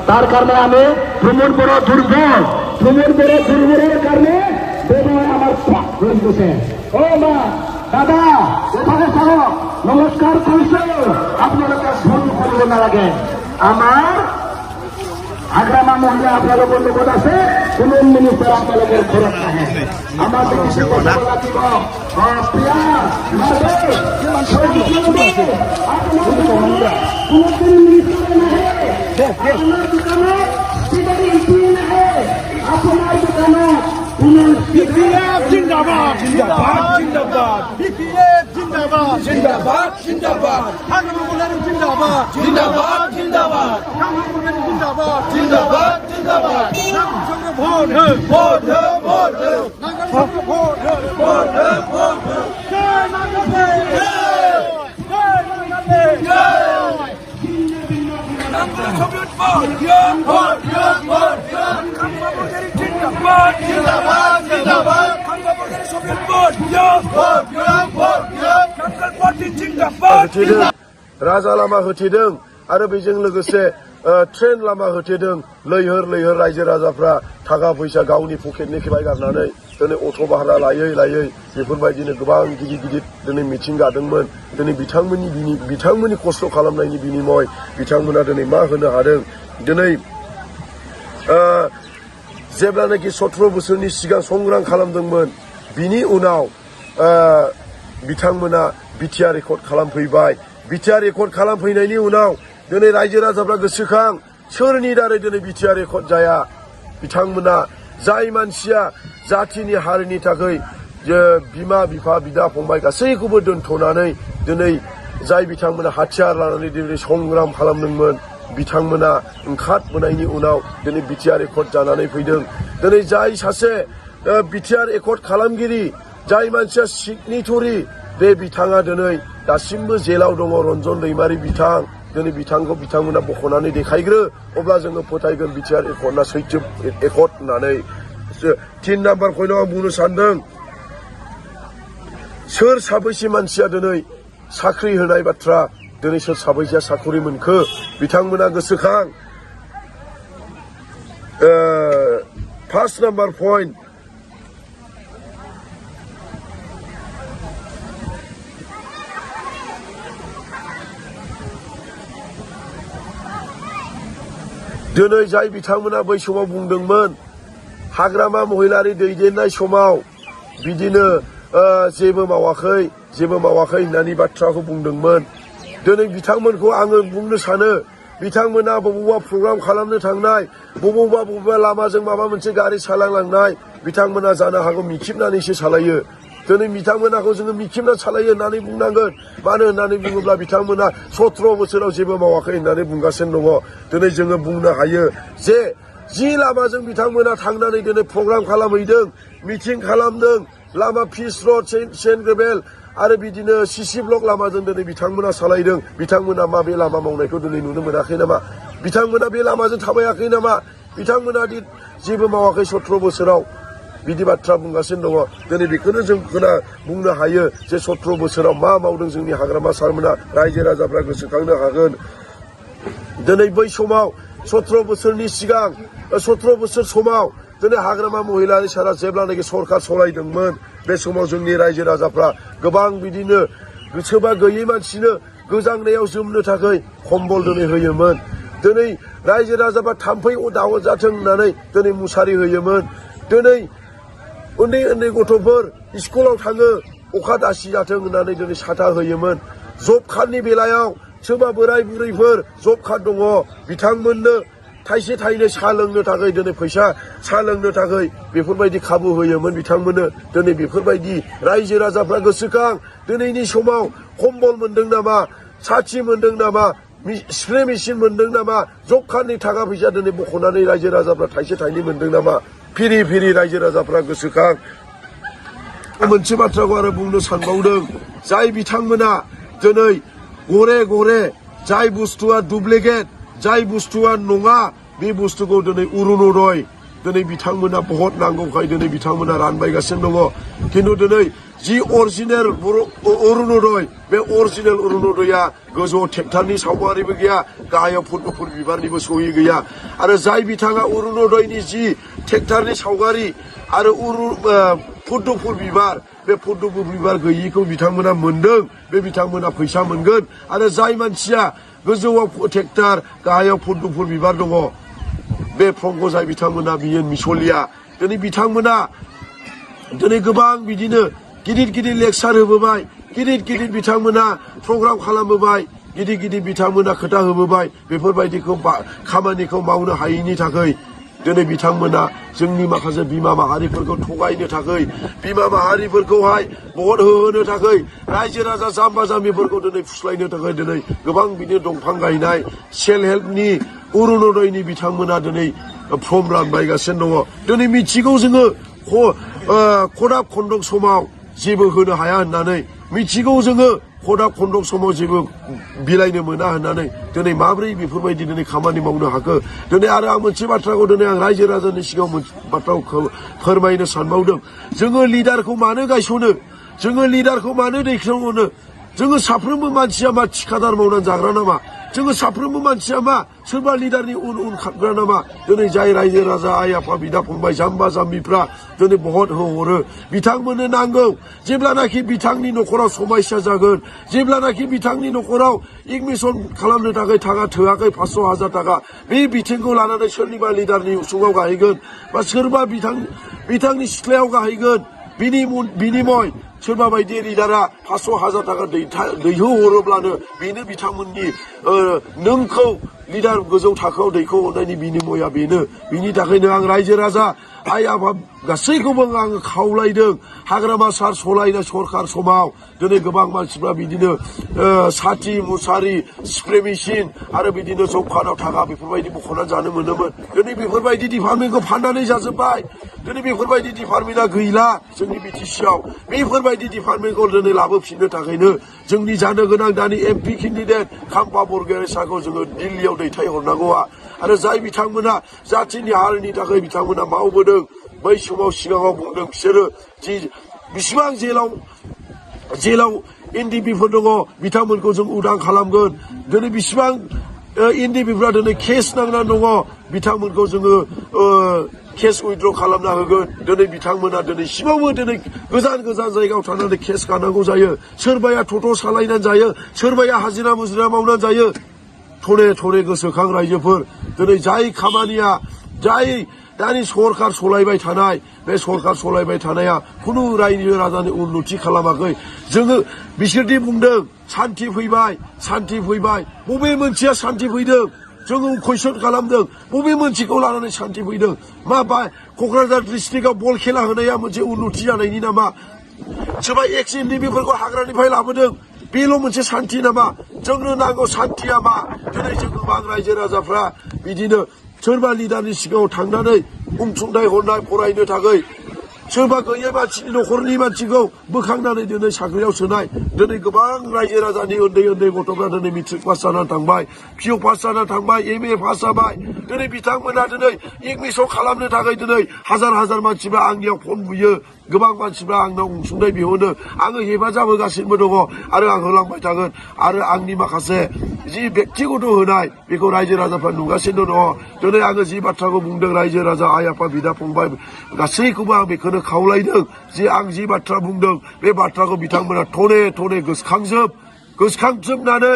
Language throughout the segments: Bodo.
তার কারণে আমি ভ্রমণ বড় দুর্বল দুর্বলের কারণে আমার হয়ে গেছে। ও মা দাদা এখানে সহ নমস্কার করছে আপনাদেরকে ফোন করবো না লাগে আমার আগ্রামা মহিলা আপনাদের বন্ধুবোধ আছে কোন মিনিস্টার আপনাদের খরচ থাকে আমার जिंदाबाद जिंदाबाद जिंदाबाद BPF जिंदाबाद जिंदाबाद जिंदाबाद जिंदाबाद जिंदाबाद जिंदाबाद जिंदाबाद जिंदाबाद जिंदाबाद वोट है वोट है वोट है वोट है वोट है वोट है जय नागरिक जय राजा लामा होथेदों आरो बेजों लोगोसे ट्रेन लामा होथेदों लैहोर लैहोर रायजो राजाफ्रा थाखा फैसा गावनि पकेटनिफ्राय गारनानै दिनै अट' भारा लायै बेफोरबायदिनो गोबां गिदिर गिदिर दिनै मिटिं गादोंमोन। दिनै बिथांमोननि खस्थ' खालामनायनि बिनिमय बिथांमोना दिनै मा होनो हादों। दिनै जेब्लानाखि 17 बोसोरनि सिगां संग्राम खालामदोंमोन बिनि उनाव बिथांमोना बिटिआर रेकर्ड खालामफैबाय। बिटिआर रेकर्ड खालामफैनायनि उनाव दिनै रायजो राजाफ्रा गोसोखां सोरनि दारै दिनै बिटिआर रेकर्ड जाया। बिथांमोना जाय मानसिया जातिनि हारिनि थाखाय बिमा बिफा बिदा फंबाय गासैखौबो दोनथ'नानै दिनै जाय बिथांमोना हाथियार लानानै दिनै संग्राम खालामदोंमोन बिथांमोना ओंखारबोनायनि उनाव दिनै बिटिआर रेकर्ड जानानै फैदों। दिनै जाय सासे बिटिआर रेकर्ड खालामगिरि जाय मानसिया सिगनेटरि बे बिथाङा दिनै दासिमबो जेलाव दङ। रन्जन दैमारि बिथां दिनै बिथांखौ बिथांमोना बख'नानै देखायग्रो अब्ला जोङो फोथायगोन बिटिआर रेकर्डआ सैथो रेकर्ड होननानै। 3 नाम्बार पइन्टआव आं बुंनो सानदों सोर साबैसे मानसिया दिनै साख्रि होनाय बाथ्रा दिनै सोर साबैसेया साख्रि मोनखो बिथांमोना गोसोखां। 1 नाम्बार पइन्ट दिनै जाय बिथांमोना बै समाव बुंदोंमोन हाग्रामा महिलारि दैदेननाय समाव बिदिनो जेबो मावाखै होननानै बाथ्राखौ बुंदोंमोन। दिनै बिथांमोनखौ आङो बुंनो सानो बिथांमोना बबेबा प्रग्राम खालामनो थांनाय बबेबा लामाजों माबा मोनसे गारि सालायलांनाय बिथांमोना जानो हागौ मिखिबनानैसो सालायो। दिनै बिथांमोनाखौ जोङो मिखिबना सालायो होननानै बुंनांगोन। मानो होननानै बुङोब्ला बिथांमोना 17 बोसोराव जेबो मावाखै होननानै बुंगासिनो दङ। दिनै जोङो बुंनो हायो जे जि लामाजों बिथांमोना थांनानै दिनै प्रग्राम खालामहैदों मिटिं खालामदों लामा पिच रड सेन्ट ग्रेभेल आरो बिदिनो सिसि ब्लक लामाजों दिनै बिथांमोना सालायदों। बिथांमोना मा बे लामा मावनायखौ दिनै नुनो मोनाखै नामा? बिथांमोना बे लामाजों थाबायाखै नामा? बिथांमोना जेबो मावाखै 17 बोसोराव बिदि बाथ्रा बुंगासिनो दङ। दिनै बेखौनो जों बुंनो हायो जे 17 बोसोराव मा मावदों जोंनि हाग्रामा सारमोना रायजो राजाफ्रा गोसोखांनो हागोन। दिनै बै समाव 17 बोसोरनि सिगां 17 बोसोर समाव दिनै हाग्रामा महिलारि सारा जेब्लानाखि सरकार सलायदोंमोन बे समाव जोंनि रायजो राजाफ्रा गोबां बिदिनो गोसोबा गैयै मानसिनो गोजांनायाव जोमनो थाखाय कम्बल दिनै होयोमोन। दिनै रायजो राजाफ्रा थाम्फै दावजाथों होननानै दिनै मुसारि होयोमोन। दिनै उन्दै गथ'फोर स्कुलाव थाङो अखा दासि जाथों होननानै दिनै साथा होयोमोन। जब कार्डनि बेलायाव सोरबा बोराय बुरैफोर जब कार्ड दङ बिथांमोननो थाइसे थाइनै साहा लोंनो थाखाय दिनै फैसा साहा लोंनो थाखाय बेफोरबायदि खाबु होयोमोन बिथांमोननो। दिनै बेफोरबायदि रायजो राजाफ्रा गोसोखां दिनैनि समाव कम्बल मोनदों नामा साथि मोनदों नामा स्प्रे मेसिन मोनदों नामा जब कार्डनि थाखा फैसा दिनै बख'नानै रायजो राजाफ्रा थाइसे थाइनै मोनदों नामा? फिरि रायजो राजाफ्रा गोसोखां। मोनसे बाथ्राखौ आरो बुंनो सानबावदों जाय बिथांमोना दिनै गरे जाय बुस्थुआ डुप्लिकेट जाय बुस्थुआ नङा बे बुस्थुखौ दिनै अरुणोदय दिनै बिथांमोना बहुत नांगौखाय दिनै बिथांमोना रानबायगासिनो दङ खिन्थु दिनै जि अरिजिनेल अरुणोदय बे अरिजिनेल अरुणोदया गोजौआव ट्रेक्टरनि सावगारिबो गैया गाहायाव फुटबल बिबारनिबो सहि गैया आरो जाय बिथाङा अरुणोदयनि जि ट्रेक्टरनि सावगारि आरो फुटबल बिबार बे फुटबल बिबार गैयिखौ बिथांमोना मोनदों बे बिथांमोना फैसा मोनगोन आरो जाय मानसिया गोजौआव ट्रेक्टर गाहायाव फुटबल बिबार दङ बे पंकजाय बिथांमोना बियो मिसलिया दिनै बिथांमोना दिनै गोबां बिदिनो गिदिर गिदिर लेक्सार होबोबाय गिदिर बिथांमोना प्रग्राम खालामबोबाय गिदिर बिथांमोना खोथा होबोबाय बेफोरबायदिखौ खामानिखौ मावनो हायैनि थाखाय दिनै बिथांमोना जोंनि माखासे बिमा माहारिफोरखौ थगायनो थाखाय बिमा माहारिफोरखौहाय भट होहोनो थाखाय रायजो राजा जाम्बा जाम्बिफोरखौ दिनै फुस्लायनो थाखाय दिनै गोबां बिदिनो दंफां गायनाय सेल्फ हेल्पनि अरुणोदयनि बिथांमोना दिनै फर्म रानबायगासिनो दङ दिनै मिथिगौ जोङो खदाब खन्दक समाव जेबो होनो हाया होननानै मिथिगौ जोङो खदाब खन्दक समाव जेबो बिलाइनो मोना होननानै दिनै माब्रै बेफोरबायदि दिनै खामानि मावनो हाखो दिनै आरो आं मोनसे बाथ्राखौ दिनै आं रायजो राजानि सिगाङाव मोनसे बाथ्राखौ फोरमायनो सानबावदों जोङो लिडारखौ मानो गायसनो जोङो लिडारखौ मानो दैखांहरनो जोङो साफ्रोमबो मानसिया मा थिखादार मावनानै जाग्रा नामा जोङो साफ्रोमबो मानसिया मा सोरबा लिडारनि उन खारग्रा नामा दिनै जाय रायजो राजा आइ आफा बिदा फंबाय जाम्बा जाम्बिफ्रा दिनै भट होहरो बिथांमोननो नांगौ जेब्लानाखि बिथांनि न'खराव समस्या जागोन जेब्लानाखि बिथांनि न'खराव एडमिसन खालामनो थाखाय थाखा थोआखै 500,000 थाखा बे बिथिंखौ लानानै सोरनिबा लिडारनि उसुङाव गाहैगोन बा सोरबा बिथांनि सिथ्लायाव गाहैगोन बिनिमय सोरबा बायदि लिडारा 500,000 थाखा दैहोहरोब्लानो बेनो बिथांमोननि नोंखौ लिडार गोजौ थाखोआव दैखोहरनायनि बिनिमया बेनो बिनि थाखायनो आं रायजो राजा आइ आफा गासैखौबो आङो खावलायदों हाग्रामा सार सलायनाय सरखार समाव दिनै गोबां मानसिफ्रा बिदिनो साथि मुसारि स्प्रे मेसिन आरो बिदिनो जब कार्डआव थाखा बेफोरबायदि बख'नानै जानो मोनोमोन दिनै बेफोरबायदि डिपार्टमेन्टखौ फाननानै जाजोब्बाय दिनै बेफोरबायदि डिपार्टमेन्टआ गैला जोंनि बिटिसिआव बेफोरबायदि डिपार्टमेन्टखौ दिनै लाबोफिननो थाखायनो जोंनि जानो गोनां दानि एमपि केन्डिडेट खाम्फा बरगयारिसाखौ जोङो दिल्लीयाव दैथायहरनांगौआ आरो जाय बिथांमोना जाथिनि हारिनि थाखाय बिथांमोना मावबोदों बै समाव सिगाङाव बुंदों बिसोरो जि बिसिबां जेलाव एनडिपिफोर दङ बिथांमोनखौ जों उदां खालामगोन दिनै बिसिबां एनडिपिफ्रा दिनै केस नांनानै दङ बिथांमोनखौ जोङो केस उइथड्र खालामना होगोन दिनै बिथांमोना दिनैसिमावबो दिनै गोजान जायगायाव थानानै केस गानांगौ जायो सोरबाया टट' सालायनानै जायो सोरबाया हाजिरा मुजिरा मावनानै जायो थरे गोसोखां रायजोफोर दिनै जाय खामानिया जाय दानि सरखार सलायबाय थानाय बे सरखार सलायबाय थानाया खुनु रायजो राजानि उन्नति खालामाखै जोङो बिसोरदि बुंदों सान्थि फैबाय बबे मोनसेया सान्थि फैदों जोङो कुइसन खालामदों बबे मोनसेखौ लानानै सान्थि फैदों मा क'क्राझार डिस्ट्रिक्टआव बल खेला होनाया मोनसे उन्नति जानायनि नामा सोरबा एक्स एनडिपिफोरखौ हाग्रानिफ्राय लाबोदों बेल' मोनसे सान्थि नामा जोंनो नांगौ सान्थिया मा दिनै जों गोबां रायजो राजाफ्रा बिदिनो सोरबा लिडारनि सिगाङाव थांनानै अनसुंथाइ हरनाय फरायनो थाखाय सोरबा गैयै मानसिनि न'खरनि मानसिखौ बोखांनानै दिनै साख्रियाव सोनाय दिनै गोबां रायजो राजानि उन्दै गथ'फ्रा दिनै मेट्रिक पास जानानै थांबाय पिअ पास जानानै थांबाय एमए पास जाबाय दिनै बिथांमोना दिनै एडमिसन खालामनो थाखाय दिनै हाजार मानसिफ्रा आंनियाव फन बुयो गोबां मानसिफ्रा आंनाव अनसुंथाइ बिहरो आङो हेफाजाब होगासिनो दङ आरो आं होलांबाय थागोन आरो आंनि माखासे जि बेक्तिगत होनाय बेखौ रायजो राजाफ्रा नुगासिनो दङ दिनै आङो जि बाथ्राखौ बुंदों रायजो राजा आइ आफा बिदा फंबाय गासैखौबो आं बेखौनो खावलायदों जे आं जि बाथ्रा बुंदों बे बाथ्राखौ बिथांमोना थने गोसोखांजोबनानै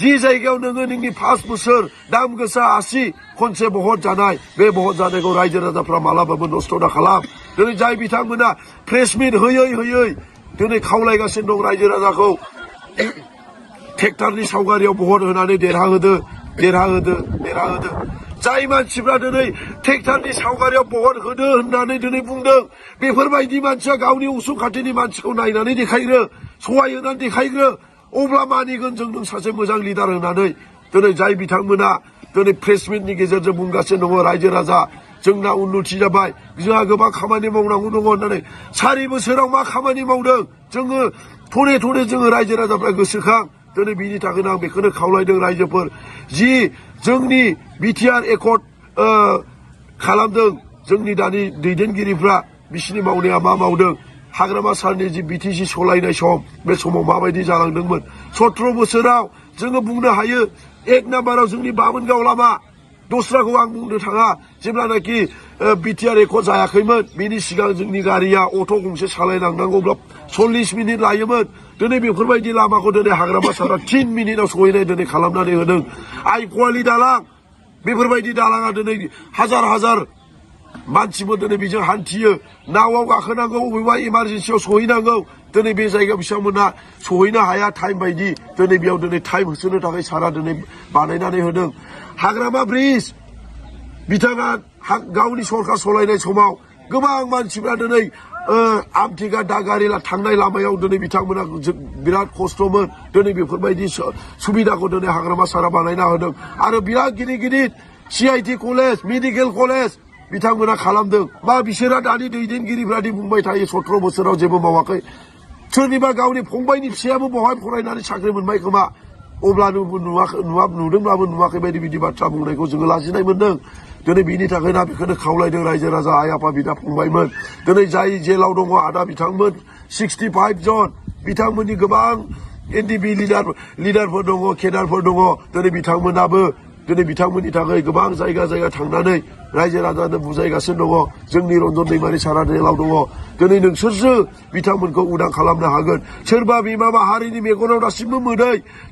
जि जायगायाव नोङो नोंनि 5 बोसोर दाम गोसा आसि खनसे भट जानाय बे भट जानायखौ रायजो राजाफ्रा मालाबाबो नस्थ' दा खालाम दिनै जाय बिथांमोना प्रेस मिट होयै दिनै खावलायगासिनो दं रायजो राजाखौ ट्रेक्टरनि सावगारियाव भट होनानै देरहाहोदो जाय मानसिफ्रा दिनै ट्रेक्टरनि सावगारियाव भट होदो होननानै दिनै बुंदों बेफोरबायदि मानसिया गावनि उसुं खाथिनि मानसिखौ नायनानै देखायग्रो सहाय होनानै देखायग्रो अब्ला मानिगोन जों नों सासे मोजां लिडार होनानै दिनै जाय बिथांमोना दिनै प्रेस मिटनि गेजेरजों बुंगासिनो दङ रायजो राजा जोंना उन्नति जाबाय जोंहा गोबां खामानि मावनांगौ दङ होननानै 4 बोसोराव मा खामानि मावदों जोङो थरे जोङो रायजो राजाफ्रा गोसोखां दिनै बिनि थाखायनो आं बेखौनो खावलायदों रायजोफोर जि जोंनि बिटिआर एकर्ड खालामदों जोंनि दानि दैदेनगिरिफ्रा बिसिनि मावनाया मा मावदों हाग्रामा सारनि जि बिटिसि सलायनाय सम बे समाव माबायदि जालांदोंमोन 17 बोसोराव जोङो बुंनो हायो एक नाम्बाराव जोंनि बामोनगाव लामा दस्राखौ आं बुंनो थाङा जेब्लानाखि बिटिआर एकर्ड जायाखैमोन बेनि सिगां जोंनि गारिया अट' गंसे सालायलांनांगौब्ला 40 मिनिट लायोमोन दिनै बेफोरबायदि लामाखौ दिनै हाग्रामा सारा 3 मिनिटआव सहैनाय दिनै खालामनानै होदों आइकवालि दालां बेफोरबायदि दालाङा दिनै हाजार हाजार मानसिफोर दिनै बेजों हान्थियो नावआव गाखोनांगौ बबेबा इमारजेन्सियाव सहैनांगौ दिनै बे जायगायाव बिथांमोना सहैनो हाया टाइम बायदि दिनै बेयाव दिनै टाइम होसोनो थाखाय सारा दिनै बानायनानै होदों हाग्रामा ब्रिज बिथाङा गावनि सरकार सलायनाय समाव गोबां मानसिफ्रा दिनै आमथेका दागारिला थांनाय लामायाव दिनै बिथांमोना बिराद खस्थ'मोन दिनै बेफोरबायदि सुबिदाखौ दिनै हाग्रामा सारा बानायना होदों आरो बिराद गिदिर गिदिर CIT कलेज मेडिकेल कलेज बिथांमोना खालामदों मा बिसोरा दानि दैदेनगिरिफ्रादि बुंबाय थायो 17 बोसोराव जेबो मावाखै सोरनिबा गावनि फंबायनि फिसायाबो बहाय फरायनानै साख्रि मोनबाय खोमा अब्लानो नुदोंब्लाबो नुवाखै बायदि बिदि बाथ्रा बुंनायखौ जोङो लाजिनाय मोनदों दिनै बिनि थाखायनो बेखौनो खावलायदों रायजो राजा आइ आफा बिदा फंबायमोन दिनै जाय जेलाव दङ आदा बिथांमोन 65 जन बिथांमोननि गोबां NDP लिडारफोर दङ केडारफोर दङ दिनै बिथांमोनाबो दिनै बिथांमोननि थाखाय गोबां जायगा जायगा थांनानै रायजो राजानो बुजायगासिनो दङ जोंनि रन्जन दैमारि सारा जेलाव दङ दिनै नोंसोरसो बिथांमोनखौ उदां खालामनो हागोन सोरबा बिमा माहारिनि मेगनाव दासिमबो मोदै